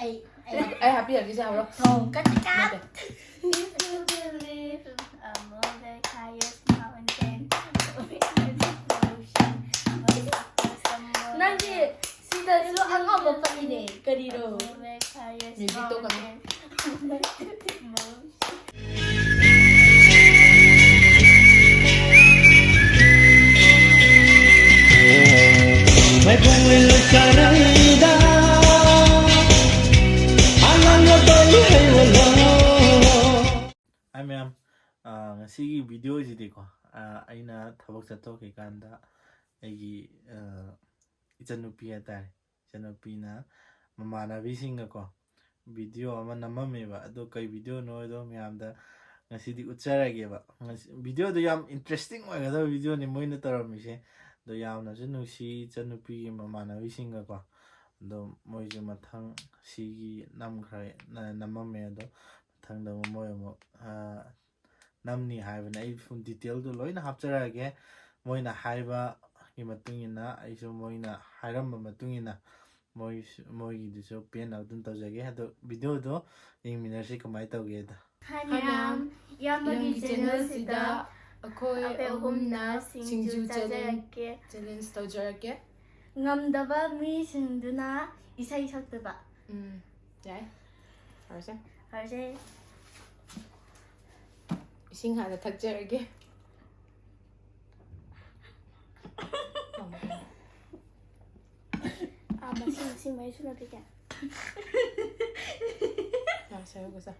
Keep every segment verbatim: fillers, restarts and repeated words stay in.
ꯑꯩ ꯑꯩ ꯍꯥꯞꯄꯤꯔꯒꯦ, ꯁꯦ ꯍꯧꯔꯣ꯫ ꯀꯠ ꯀꯠ ꯅꯠꯇꯦ꯫ If you believe above the highest mountain, above the ocean, above the someone ꯅꯪꯒꯤ ꯁꯤꯗꯁꯨ ꯑꯉꯧꯕ ꯄꯛꯏꯅꯦ꯫ ꯀꯔꯤꯅꯣ? above the highest Music ꯇꯣꯛꯀꯅꯨ꯫ mountain, above the ocean. ꯃꯥꯏꯕꯣꯡ ꯂꯩꯀꯥꯔꯩꯗ ꯑꯉꯥꯡꯅ ꯇꯧꯏ ꯍꯩꯋꯥꯂꯣ꯫ Hi ꯃꯌꯥꯝ, ꯑꯥ, ꯉꯁꯤꯒꯤ ꯚꯤꯗꯤꯑꯣꯁꯤꯗꯤꯀꯣ, ꯑꯥ, ꯑꯩꯅ ꯊꯕꯛ ꯆꯠꯊꯣꯛꯈꯤꯀꯥꯟꯗ ꯑꯩꯒꯤ, ꯑꯥ, ꯏꯆꯟꯅꯨꯄꯤ ꯍꯥꯏꯇꯥꯔꯦ, ꯏꯆꯟꯅꯨꯄꯤꯅ ꯃꯃꯥꯟꯅꯕꯤꯁꯤꯡꯒꯀꯣ ꯚꯤꯗꯤꯑꯣ ꯑꯃ ꯅꯝꯃꯝꯃꯦꯕ꯫ ꯑꯗꯣ ꯀꯩ ꯚꯤꯗꯤꯑꯣꯅꯣ ꯍꯥꯏꯗꯣ ꯃꯌꯥꯝꯗ ꯉꯁꯤꯗꯤ ꯎꯠꯆꯔꯒꯦꯕ꯫ ꯉꯁꯤ ꯚꯤꯗꯤꯑꯣꯗꯣ ꯌꯥꯝ ꯏꯟꯇꯔꯦꯁꯇꯤꯡ ꯑꯣꯏꯒꯗꯕ ꯚꯤꯗꯤꯑꯣꯅꯤ ꯃꯣꯏꯅ ꯇꯧꯔꯝꯃꯤꯁꯦ꯫ ꯑꯗꯣ ꯌꯥꯝꯅꯁꯨ ꯅꯨꯡꯁꯤ ꯏꯆꯟꯅꯨꯄꯤꯒꯤ ꯃꯃꯥꯟꯅꯕꯤꯁꯤꯡꯒꯀꯣ꯫ ꯑꯗꯣ ꯃꯣꯏꯁꯨ ꯃꯊꯪ ꯁꯤꯒꯤ ꯅꯝꯈ꯭ꯔꯦ, ꯅ-, ꯅꯝꯃꯝꯃꯦ꯫ ꯑꯗꯣ ꯃꯊꯪꯗ ꯑꯃꯨꯛ ꯃꯣꯏ ꯑꯃꯨꯛ, ꯑꯥ, ꯅꯝꯅꯤ ꯍꯥꯏꯕꯅꯦ꯫ ꯑꯩ ꯐꯨꯜ ꯗꯤꯇꯦꯜꯗꯣ ꯂꯣꯏꯅ ꯍꯥꯞꯆꯔꯛꯑꯒꯦ꯫ ꯃꯣꯏꯅ ꯍꯥꯏꯕꯒꯤ ꯃꯇꯨꯡ ꯏꯟꯅ ꯑꯩꯁꯨ ꯃꯣꯏꯅ ꯍꯥꯏꯔꯝꯕ ꯃꯇꯨꯡ ꯏꯟꯅ ꯃꯣꯏ, ꯃꯣꯏꯒꯤꯗꯨꯁꯨ ꯄꯦꯟꯅꯕ ꯑꯗꯨꯝ ꯇꯧꯖꯒꯦ꯫ ꯑꯗꯣ ꯚꯤꯗꯤꯑꯣꯗꯣ ꯌꯦꯡꯃꯤꯟꯅꯔꯁꯤ ꯀꯃꯥꯏꯅ ꯇꯧꯒꯦꯗꯣ꯫ Hi ꯃꯌꯥꯝ, ꯃꯌꯥꯝ, ꯏꯌꯥꯝꯕꯒꯤ ꯏꯌꯥꯝꯕꯒꯤ ꯆꯦꯅꯦꯜꯁꯤꯗ ꯆꯦꯅꯦꯜꯁꯤꯗ ꯑꯩꯈꯣꯏ ꯑꯩꯈꯣꯏ ꯑꯍꯨꯝꯅ ꯑꯍꯨꯝꯅ ꯁꯤꯡꯖꯨ ꯁꯤꯡꯖꯨ ꯆꯥꯖꯩ꯫ ꯆꯥꯖꯔꯛꯀꯦ꯫ ꯆꯦꯂꯦꯟꯖ ꯇꯧꯖꯔꯛꯀꯦ꯫ ꯉꯝꯗꯕ ꯃꯤꯁꯤꯡꯗꯨꯅ ꯏꯁꯩ ꯁꯛꯇꯕ꯫ ꯎꯝ, ꯌꯥꯏ꯫ ꯍꯧꯔꯁꯦ꯫ ꯍꯧꯔꯁꯦ꯫ ꯏꯁꯤꯡ ꯍꯥꯟꯅ ꯊꯛꯆꯔꯒꯦ꯫ ꯑꯥ, ꯃꯁꯤꯡ, ꯃꯁꯤꯡ ꯃꯔꯤ ꯁꯨꯅ ꯄꯤꯒꯦ꯫ ꯌꯥꯝ ꯁꯦꯝꯃꯒ ꯆꯥ꯫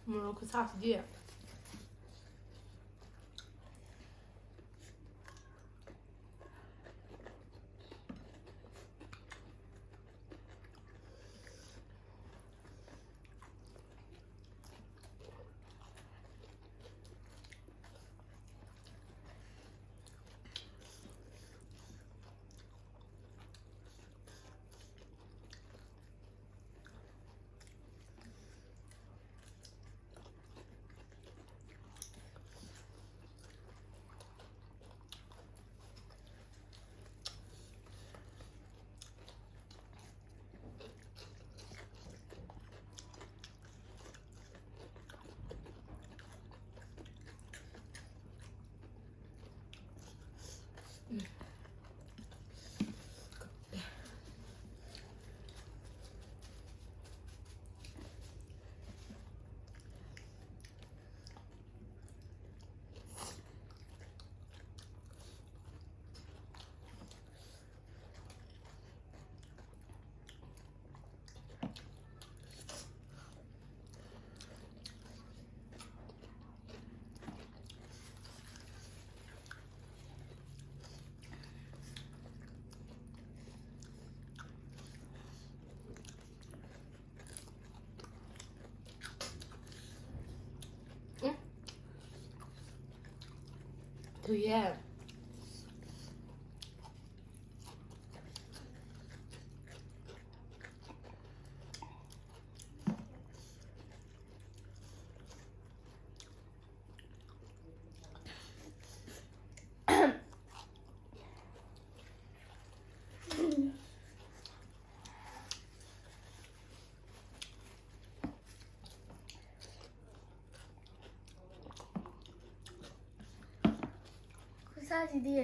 ꯃꯣꯔꯣꯛ ꯈꯨꯁꯥꯁꯤꯗꯤ꯫ ꯎꯝ꯫ ꯊꯨꯏꯌꯦ꯫ ꯈꯨꯠꯁꯥꯁꯤꯗꯤ꯫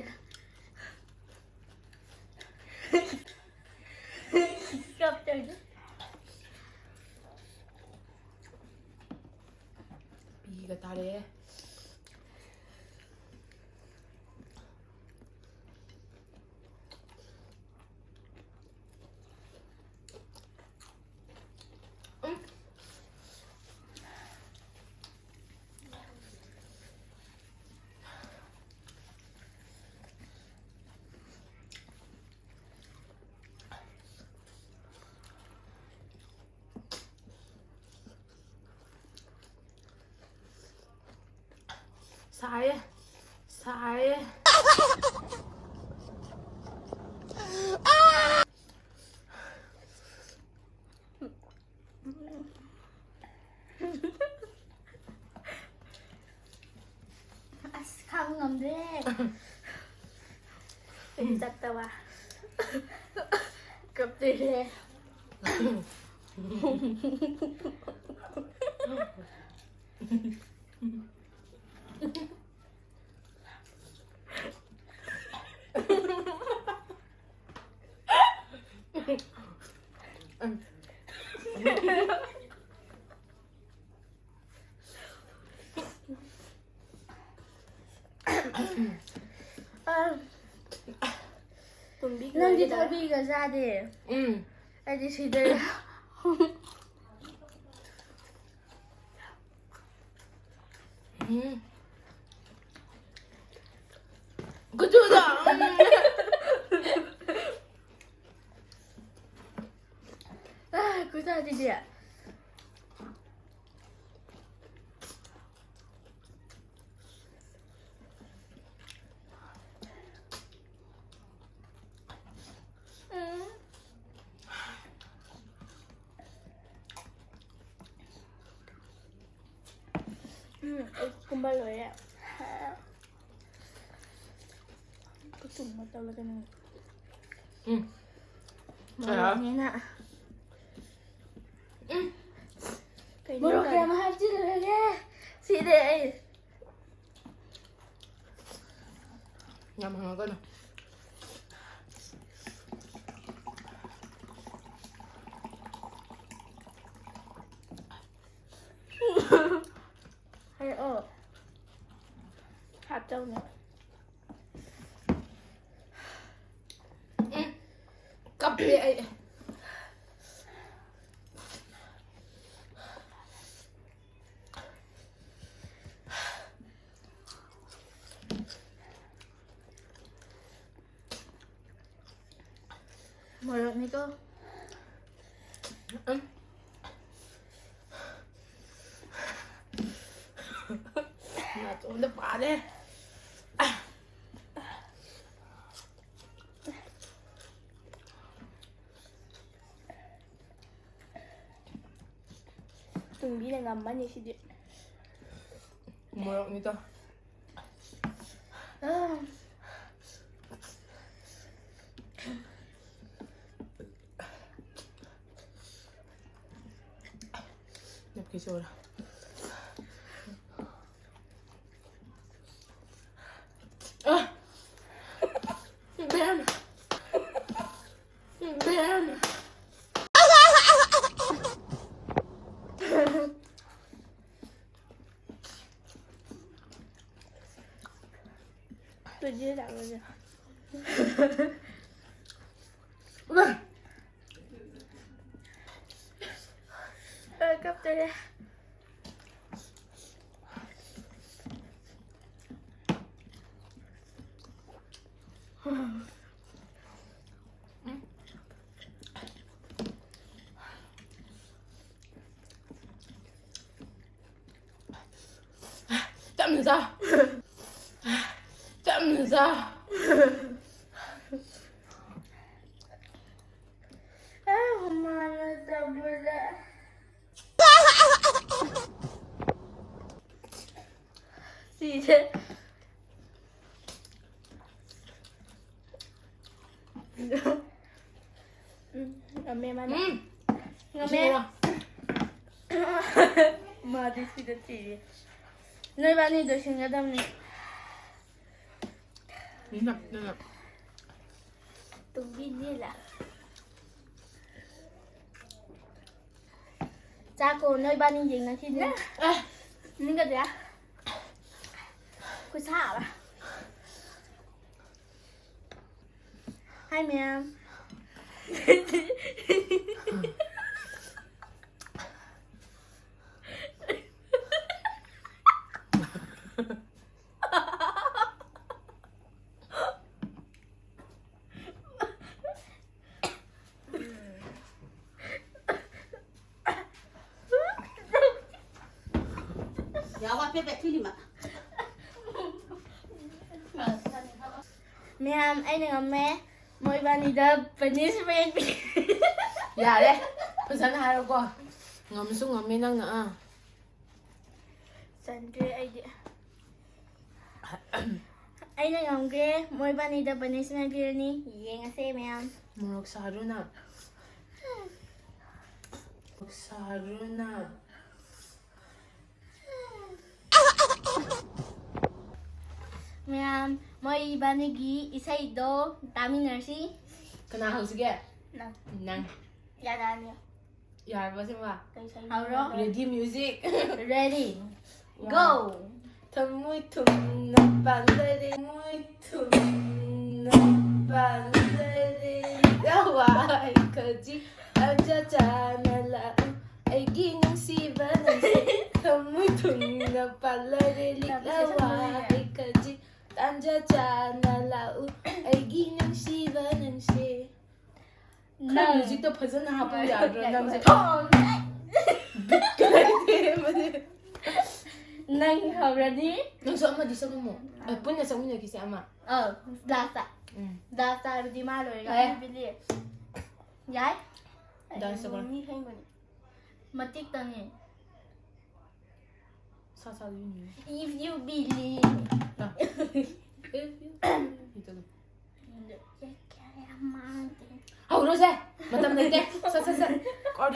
ꯀꯞꯇꯣꯏꯅꯦ꯫ ꯄꯤꯒ ꯇꯥꯔꯛꯑꯦ꯫ ꯎꯝ꯫ ꯁꯥꯏꯌꯦ꯫ ꯁꯥꯏꯌꯦ꯫ ꯑꯁ, ꯈꯥꯡ ꯉꯝꯗ꯭ꯔꯦ꯫ ꯑꯩ ꯆꯠꯇꯕ꯫ ꯀꯞꯇꯣꯏꯅꯦ꯫ ꯅꯪꯗꯤ ꯊꯕꯤꯒ ꯆꯥꯗꯦ? ꯎꯝ꯫ ꯑꯩꯗꯤ ꯁꯤꯗ꯫ ꯎꯝ꯫ ꯀꯨꯆꯨꯗꯣ꯫ ꯎꯝ꯫ ꯑꯥ, ꯈꯨꯠꯁꯥꯁꯤꯗꯤ꯫ ꯎꯝ꯫ ꯎꯝ, ꯑꯩ ꯀꯨꯝꯕ ꯂꯣꯏꯔꯦ꯫ ꯈꯨꯠ ꯆꯨꯝꯕ ꯇꯧꯔꯒꯅꯤ꯫ ꯎꯝ꯫ ꯃꯣꯔꯣꯛꯅꯤꯅ꯫ ꯎꯝ꯫ ꯀꯩꯅꯣ ꯃꯣꯔꯣꯛ ꯇꯧꯔꯦ꯫ ꯀꯌꯥꯝ ꯍꯥꯞꯆꯤꯜꯂꯨꯔꯒꯦ? ꯁꯤꯔꯦ ꯑꯩ꯫ ꯌꯥꯝ ꯍꯪꯉꯛꯀꯅꯨ꯫ ꯍꯥꯏꯔꯛꯑꯣ꯫ ꯍꯥꯞꯆꯧꯅꯦ꯫ ꯎꯝ꯫ ꯀꯞꯄꯦ ꯑꯩ꯫ ꯃꯣꯔꯣꯛꯅꯤꯀꯣ꯫ ꯎꯝ꯫ ꯉꯥ ꯇꯣꯝꯗ ꯄꯥꯜꯂꯦ꯫ ꯇꯨꯝꯕꯤꯅ ꯉꯝꯃꯅꯤ ꯁꯤꯗꯤ꯫ ꯃꯣꯔꯣꯛꯅꯤꯗ꯫ ꯑꯥ꯫ ꯅꯞꯀꯤ ꯆꯣꯔ꯫ ꯑ! ꯏꯕꯦꯝ! ꯏꯕꯦꯝ! ꯇꯨꯗꯤ ꯂꯥꯛꯂꯁꯦ꯫ ꯑ, ꯀꯞꯇꯣꯔꯦ꯫ ꯇꯞꯅ ꯆꯥ꯫ ꯇꯞꯅ ꯆꯥ꯫ ꯑꯦ, ꯍꯨꯃꯥꯡꯅ ꯇꯧꯕꯗ꯫ ꯁꯤꯁꯦ꯫ ꯎꯝ, ꯉꯝꯃꯦ ꯃꯥꯅ꯫ ꯎꯝ꯫ ꯉꯝꯃꯦ꯫ ꯁꯤꯔꯣ? ꯃꯥꯗꯤ ꯁꯤꯗ ꯊꯤꯔꯤ꯫ ꯅꯣꯏꯕꯥꯅꯤꯗꯣ ꯁꯤꯟꯒꯗꯕꯅꯤ꯫ ꯅꯞ, ꯅꯞ꯫ ꯇꯨꯝꯕꯤꯅꯤꯂꯥ꯫ ꯆꯥꯀꯣ, ꯅꯣꯏꯕꯥꯅꯤ ꯌꯦꯡꯅꯈꯤꯅꯦ꯫ ꯑꯦ꯫ ꯅꯤꯡꯒꯗ꯭ꯔꯥ? ꯈꯨꯠꯁꯥ ꯑꯃ꯫ Hi, ma'am. ꯌꯥ ꯋꯥ ꯄꯦ ꯄꯦ ꯊꯨꯏꯅꯤ ꯃꯥ꯫ ꯃꯌꯥꯝ, ꯑꯩꯅ ꯉꯝꯃꯦ꯫ ꯃꯣꯏꯕꯥꯅꯤꯗ punishment ꯄꯤ꯫ ꯌꯥꯔꯦ, ꯐꯖꯅ ꯍꯥꯏꯔꯣꯀꯣ꯫ ꯉꯝꯁꯨ ꯉꯝꯃꯦ ꯅꯪꯅ꯫ ꯑꯥ ꯆꯟꯗ꯭ꯔꯦ ꯑꯩꯗꯤ꯫ ꯑꯩꯅ ꯉꯝꯈ꯭ꯔꯦ꯫ ꯃꯣꯏꯕꯥꯅꯤꯗ punishment ꯄꯤꯔꯅꯤ꯫ ꯌꯦꯡꯉꯁꯦ ꯃꯌꯥꯝ꯫ ꯃꯣꯔꯣꯛ ꯁꯥꯔꯨꯅ꯫ ꯃꯣꯔꯣꯛ ꯁꯥꯔꯨꯅ꯫ ꯃꯌꯥꯝ, ꯃꯣꯏ ꯏꯕꯥꯅꯤꯒꯤ ꯏꯁꯩꯗꯣ ꯇꯥꯃꯤꯟꯅꯔꯁꯤ꯫ ꯀꯅꯥ ꯍꯧꯁꯤꯒꯦ? ꯅꯪ꯫ ꯅꯪ꯫ ꯌꯥꯔꯛꯑꯅꯤ꯫ ꯌꯥꯔꯕ ꯁꯤꯃ? ꯍꯧꯔꯣ꯫ Ready music. Ready. Go. ꯊꯃꯣꯏ ꯊꯨꯝꯅ ꯄꯥꯜꯂꯔꯦ, ꯊꯃꯣꯏ ꯊꯨꯝꯅ ꯄꯥꯜꯂꯔꯦ, ꯂꯋꯥꯏ ꯈꯖꯤꯛ ꯇꯥꯟꯖꯥ ꯆꯥꯅ ꯂꯥꯛꯎ, ꯑꯩꯒꯤ ꯅꯨꯡꯁꯤꯕ ꯅꯪꯁꯦ꯫ ꯊꯃꯣꯏ ꯊꯨꯝꯅ ꯄꯥꯜꯂꯔꯦ, ꯂꯤꯛꯂꯋꯥꯏ ꯈꯖꯤꯛ ꯇꯥꯟꯖꯥ ꯆꯥꯅ ꯂꯥꯛꯎ, ꯑꯩꯒꯤ ꯅꯨꯡꯁꯤꯕ ꯅꯪꯁꯦ꯫ ꯈꯔ ꯅꯪ꯫ Musicꯇꯣ ꯐꯖꯅ ꯍꯥꯞꯄ ꯌꯥꯗ꯭ꯔꯣ ꯅꯪꯁꯦ? ꯊꯣꯡ꯫ Beatꯀ ꯂꯩꯇꯦ ꯃꯗꯨ꯫ ꯅꯪ ꯍꯧꯔꯅꯤ꯫ ꯅꯪꯁꯨ ꯑꯃꯗꯤ ꯁꯛꯂꯝꯃꯣ꯫ ꯑꯦ, ꯄꯨꯟꯅ ꯁꯛꯃꯤꯟꯅꯈꯤꯁꯦ ꯑꯃ꯫ ꯑ, lastꯇ꯫ ꯎꯝ꯫ Lastꯇ ꯍꯥꯏꯕꯗꯤ ꯃꯥ ꯂꯣꯏꯔꯒ ꯑꯦ꯫ ꯑꯩ ꯕꯤꯂꯤ꯫ ꯌꯥꯏ? Dance ꯇꯧꯕ꯫ ꯃꯤ ꯈꯪꯕꯅꯤ꯫ ꯃꯇꯤꯛꯇꯪꯅꯤ꯫ ꯁꯥ ꯁꯥ ꯌꯨꯅꯤ꯫ If you believe. If you believe. ꯍꯧꯔꯣꯁꯦ꯫ ꯃꯇꯝ ꯂꯩꯇꯦ꯫ ꯁꯠ ꯁꯠ ꯁꯠ꯫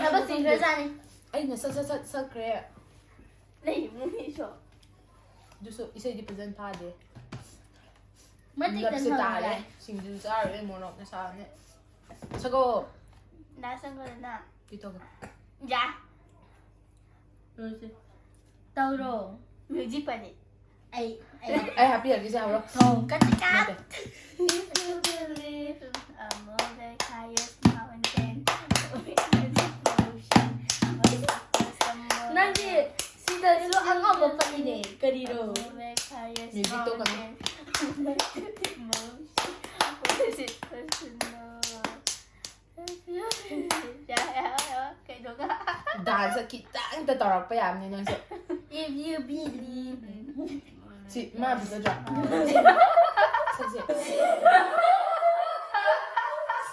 ꯊꯕꯛ ꯆꯤꯟꯈ꯭ꯔꯖꯥꯠꯅꯤ꯫ ꯑꯩꯅ ꯁꯠ ꯁꯠ ꯁꯠ ꯁꯛꯈ꯭ꯔꯦ꯫ ꯂꯩ ꯃꯨꯅꯤꯁꯨ꯫ ꯑꯗꯨꯁꯨ ꯏꯁꯩꯗꯤ ꯐꯖꯅ ꯊꯥꯗꯦ꯫ ꯃꯇꯤꯛꯇꯪ ꯂꯞꯁꯦ ꯇꯥꯔꯦ꯫ ꯌꯥꯏ꯫ ꯁꯤꯡꯖꯨ ꯆꯥꯔꯨꯔꯦ ꯃꯣꯔꯣꯛꯅ ꯁꯥꯕꯅꯦ꯫ ꯁꯒꯣ꯫ ꯗꯥꯟꯁ ꯇꯧꯔꯣꯗꯅ꯫ ꯀꯩ ꯇꯧꯕ? ꯌꯥ꯫ ꯂꯣꯏꯁꯦ꯫ ꯇꯧꯔꯣ꯫ Music ꯄꯅꯤ꯫ ꯑꯩ, ꯑꯩ꯫ ꯑꯩ ꯍꯥꯞꯄꯤꯔꯒꯦꯁꯦ ꯍꯧꯔꯣ꯫ ꯊꯣꯡ ꯀꯠ ꯀꯠ꯫ ꯅꯠꯇꯦ꯫ If you believe, move the highest mountain. Nangdi, sida ilo ang amo pa ine, kariro. Music to kami. Kaya, kaya, kaya, kaya, Dance ꯈꯤꯇꯪꯇ ꯇꯧꯔꯛꯄ ꯌꯥꯕꯅꯤ ꯅꯪꯁꯨ꯫ If you believe. ꯁꯤ ꯃꯥ ꯐꯖꯗ꯭ꯔꯥ? ꯁꯛꯁꯦ꯫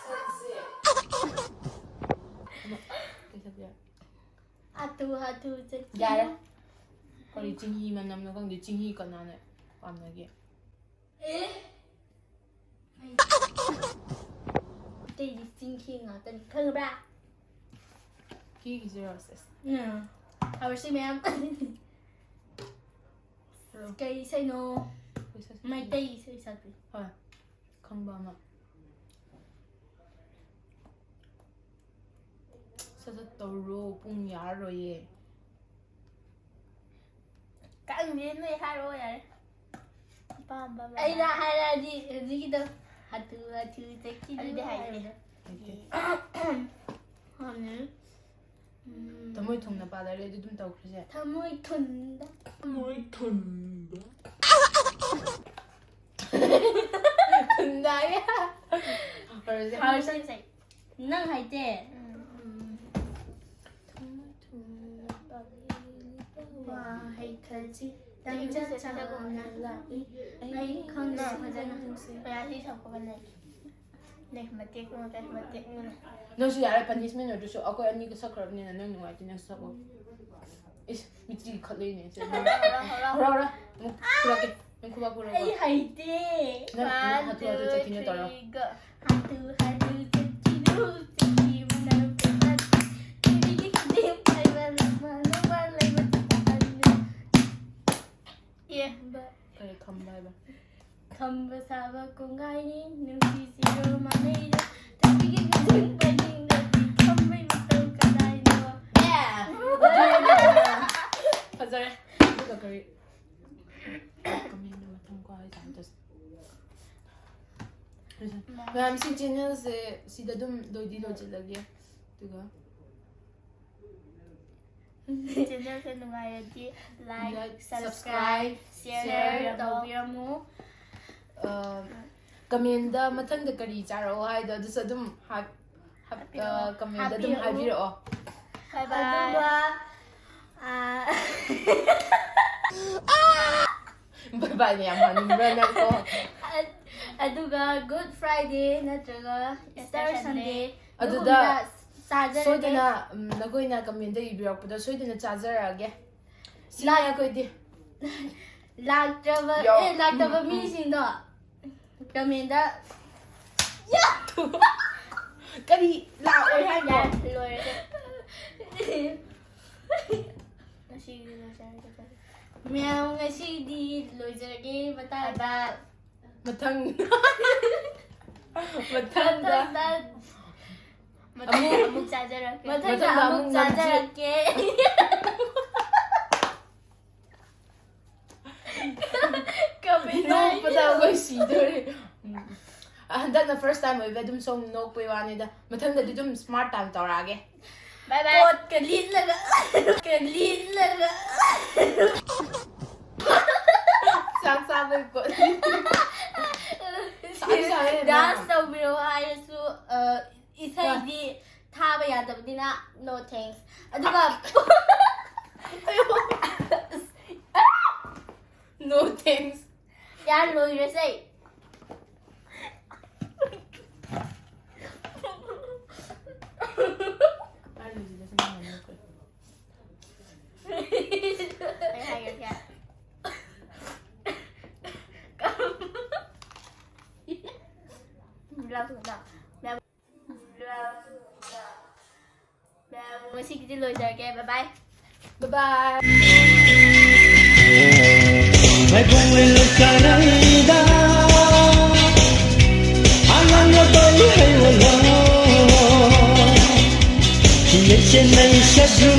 ꯁꯛꯁꯦ꯫ ꯀꯩ ꯁꯛ ꯌꯥꯏ? ꯍꯥꯊꯨ ꯍꯥꯊꯨ ꯆꯠꯈꯤ꯫ ꯌꯥꯔꯦ꯫ ꯀꯔꯤ ꯆꯤꯡꯍꯤ ꯃꯅꯝꯅꯣ ꯈꯪꯗꯦ꯫ ꯆꯤꯡꯍꯤ ꯀꯅꯥꯅ ꯄꯥꯝꯅꯒꯦ? ꯑꯦ꯫ ꯑꯇꯩꯗꯤ ꯆꯤꯡꯍꯤ ꯉꯥꯛꯇꯅꯤ ꯈꯪꯕ꯭ꯔꯥ? ꯀꯤꯒꯤꯁꯤꯔꯣ? ꯁꯦꯁ꯫ ꯎꯝ꯫ ꯍꯧꯔꯁꯤ ꯃꯌꯥꯝ꯫ ꯀꯩ ꯏꯁꯩꯅꯣ? ꯀꯩ ꯁꯛ-, ꯃꯩꯇꯩ ꯏꯁꯩ ꯁꯛꯄꯤ꯫ ꯍꯣꯏ꯫ ꯈꯪꯕ ꯑꯃ꯫ ꯁꯠ ꯁꯠ ꯇꯧꯔꯣ, ꯄꯨꯡ ꯌꯥꯔꯔꯣꯏꯌꯦ꯫ ꯈꯪꯗꯦ, ꯅꯣꯏ ꯍꯥꯏꯔꯛꯑꯣ ꯌꯥꯔꯦ꯫ ꯑꯄꯥꯝꯕ ꯑꯃ꯫ ꯑꯩꯅ ꯍꯥꯏꯔꯛꯑꯗꯤ ꯍꯧꯖꯤꯛꯀꯤꯗꯣ ꯍꯥꯊꯨ ꯍꯥꯊꯨ ꯆꯠꯈꯤꯅꯨ ꯑꯗꯨꯗꯤ ꯍꯥꯏꯗꯦ꯫ ꯍꯥꯏꯕꯗꯣ꯫ ꯍꯩꯇꯦ꯫ ꯍꯥꯟꯅ꯫ ꯎꯝ꯫ ꯊꯃꯣꯏ ꯊꯨꯡꯅ ꯄꯥꯜꯂꯔꯦ ꯑꯗꯨ ꯑꯗꯨꯝ ꯇꯧꯈ꯭ꯔꯁꯦ꯫ ꯊꯃꯣꯏ ꯊꯨꯟꯗ꯫ ꯊꯃꯣꯏ ꯊꯨꯡꯕ꯫ ꯊꯨꯡꯗꯥꯏ꯫ ꯍꯧꯔꯁꯦ꯫ ꯍꯧꯔꯁꯦ꯫ ꯅꯪ ꯍꯥꯏꯇꯦ꯫ ꯎꯝ꯫ ꯊꯃꯣꯏ ꯊꯨꯡꯅ ꯄꯥꯜꯂꯔꯦ꯫ ꯋꯥꯍꯩ ꯈꯖꯤꯛꯇꯪ ꯆꯠꯆꯕꯅ ꯂꯥꯛꯏ꯫ ꯑꯩ ꯈꯪꯗꯦ ꯐꯖꯅ꯫ ꯄꯌꯥꯁꯤ ꯁꯛꯄꯒ ꯂꯩ꯫ ꯂꯩ ꯃꯇꯦꯛ ꯑꯃ, ꯂꯩ ꯃꯇꯦꯛ ꯑꯃ꯫ ꯅꯪꯁꯨ ꯌꯥꯔꯦ, punishment ꯑꯣꯏꯗ꯭ꯔꯁꯨ ꯑꯩꯈꯣꯏ ꯑꯅꯤꯒ ꯁꯛꯈ꯭ꯔꯕꯅꯤꯅ ꯅꯪ ꯅꯨꯡꯉꯥꯏꯇꯦ, ꯅꯪ ꯁꯛꯑꯣ꯫ ꯏꯁ, ꯃꯤꯆꯤ ꯈꯠꯂꯛꯏꯅꯦ꯫ ꯍꯧꯔ, ꯍꯧꯔ, ꯍꯧꯔ꯫ ꯑꯃꯨꯛ ꯐꯨꯔꯛꯀꯦ꯫ ꯅꯪ ꯈꯨꯕꯥꯛ ꯐꯨꯔꯛꯑꯣ꯫ ꯑꯩ ꯍꯩꯇꯦ꯫ ꯅꯪ ꯑꯃꯨꯛ ꯍꯥꯊꯨ ꯍꯥꯊꯨ ꯆꯠꯈꯤꯅꯦ ꯇꯧꯔꯣ꯫ One, two, three, go. ꯍꯥꯊꯨ ꯍꯥꯊꯨ ꯆꯠꯈꯤꯅꯨ, ꯆꯠꯈꯤꯕꯅ ꯐꯠꯇꯦ꯫ ꯅꯨꯃꯤꯠꯀꯤ ꯈꯨꯗꯤꯡ ꯄꯥꯏꯕ ꯂꯥꯛꯄ ꯅꯨꯄꯥ ꯂꯩꯕ ꯆꯠꯄ ꯍꯟꯅꯨ꯫ ꯑꯦ꯫ ꯀꯔꯤ ꯈꯝꯕ ꯍꯥꯏꯕ? ꯈꯝꯕ ꯁꯥꯕ ꯀꯣꯡꯒꯥꯏꯅꯤ, ꯅꯨꯡꯁꯤꯁꯤꯔꯣ ꯃꯥꯟꯅꯩꯔꯣ? ꯊꯛꯄꯤꯒꯤ ꯈꯨꯗꯤꯡ ꯄꯥꯏꯅꯤꯡꯗꯕꯤ ꯈꯝꯕꯩ ꯃꯇꯧ ꯀꯗꯥꯏꯅꯣ? ꯐꯖꯔꯦ꯫ ꯑꯗꯨꯒ ꯀꯔꯤ? Comment ꯃꯊꯪ ꯀꯣ ꯑꯩ ꯇꯧꯁꯦ꯫ ꯃꯌꯥꯝ, ꯁꯤ channelꯁꯦ ꯁꯤꯗ ꯑꯗꯨꯝ ꯂꯣꯏꯗꯤ ꯂꯣꯏꯁꯤꯜꯂꯒꯦ꯫ ꯑꯗꯨꯒ channelꯁꯦ ꯅꯨꯡꯉꯥꯏꯔꯗꯤ like, Like, subscribe, subscribe, share share ꯇꯧꯕꯤꯔꯝꯃꯨ꯫ ꯑ, commentꯗ ꯃꯊꯪꯗ ꯀꯔꯤ ꯆꯥꯔꯛꯑꯣ ꯍꯥꯏꯗꯣ ꯑꯗꯨꯁꯨ ꯑꯗꯨꯝ ꯍꯥꯞ-, ꯍꯥꯞ-, ꯑ, commentꯗ ꯑꯗꯨꯝ ꯍꯥꯞꯄꯤꯔꯛꯎ꯫ ꯍꯥꯏꯕꯤꯔꯛꯑꯣ꯫ Bye bye. ꯑꯗꯨꯒ, ꯑ, Bye byeꯅ ꯌꯥꯝ ꯍꯥꯏꯅꯤꯡꯕ꯭ꯔꯥ ꯅꯪꯀꯣ? ꯑꯗꯨꯒ Good Friday ꯅꯠꯇ꯭ꯔꯒ Easter Sunday ꯑꯗꯨꯗ ꯆꯥꯖꯔꯒꯦ꯫ ꯁꯣꯏꯗꯅ ꯎꯝ, ꯅꯈꯣꯏꯅ ꯀꯃꯦꯟꯗ ꯏꯕꯤꯔꯛꯄꯗꯣ ꯁꯣꯏꯗꯅ ꯆꯥꯖꯔꯛꯑꯒꯦ꯫ ꯁꯤꯅ ꯑꯩꯈꯣꯏꯗꯤ꯫ ꯂꯥꯛꯇ꯭ꯔꯕ ꯌꯥꯎ꯫ ꯑꯦ ꯂꯥꯛꯇꯕ ꯃꯤꯁꯤꯡꯗꯣ ꯀꯃꯦꯟꯗ ꯀꯔꯤ ꯂꯥꯛꯑꯣꯏ ꯍꯥꯏꯅꯣ? ꯌꯥꯔꯦ, ꯂꯣꯏꯔꯦ꯫ ꯉꯁꯤꯒꯤꯗꯤ ꯂꯣꯏꯖꯔꯒꯦ꯫ ꯃꯌꯥꯝ ꯉꯁꯤꯒꯤꯗꯤ ꯂꯣꯏꯖꯔꯒꯦ꯫ ꯃꯇꯥꯡꯗ ꯃꯊꯪ ꯃꯊꯪꯗ ꯃꯊꯪꯗ ꯃꯊꯪꯗ ꯑꯃꯨꯛ ꯆꯥꯖꯔꯛꯀꯦ꯫ ꯃꯊꯪꯗ ꯃꯊꯪꯗ ꯑꯃꯨꯛ ꯑꯃꯨꯛ ꯆꯥꯖꯔꯛꯀꯦ꯫ ꯀꯃꯦꯟ ꯅꯣꯛꯄꯗ ꯑꯩꯈꯣꯏ ꯁꯤꯗꯣꯔꯦ꯫ ꯎꯝ꯫ ꯍꯟꯗꯛꯅ first time ꯑꯣꯏꯕ ꯑꯗꯨꯝ ꯁꯨꯝ ꯅꯣꯛꯄꯩ ꯋꯥꯅꯤꯗ꯫ ꯃꯊꯪꯗꯗꯤ ꯑꯗꯨꯝ smart time ꯇꯧꯔꯛꯑꯒꯦ꯫ Bye bye. ꯄꯣꯠꯀ ꯂꯤꯠꯂꯒ ꯄꯣꯠꯀ ꯂꯤꯠꯂꯒ ꯆꯥꯛ ꯆꯥꯕꯩ ꯄꯣꯠ꯫ ꯁꯥꯏ ꯁꯥꯏ dance ꯇꯧꯕꯤꯔꯣ ꯍꯥꯏꯔꯁꯨ ꯑ, ꯏꯁꯩꯗꯤ ꯊꯥꯕ ꯌꯥꯗꯕꯅꯤꯅ no thanks꯫ ꯑꯗꯨꯒ No thanks. ꯌꯥꯔ ꯂꯣꯏꯔꯁꯦ꯫ ꯑꯩ ꯍꯥꯏꯔꯒꯦ꯫ ꯂꯥꯎ, ꯂꯥꯎ꯫ ꯂꯥꯎ꯫ ꯉꯁꯤꯒꯤꯗꯤ ꯂꯣꯏꯖꯔꯒꯦ꯫ Bye bye. Bye bye. Mai bong mai lo ka nai da. Alang lo to lo mai wo lo. Ye chen nai sha su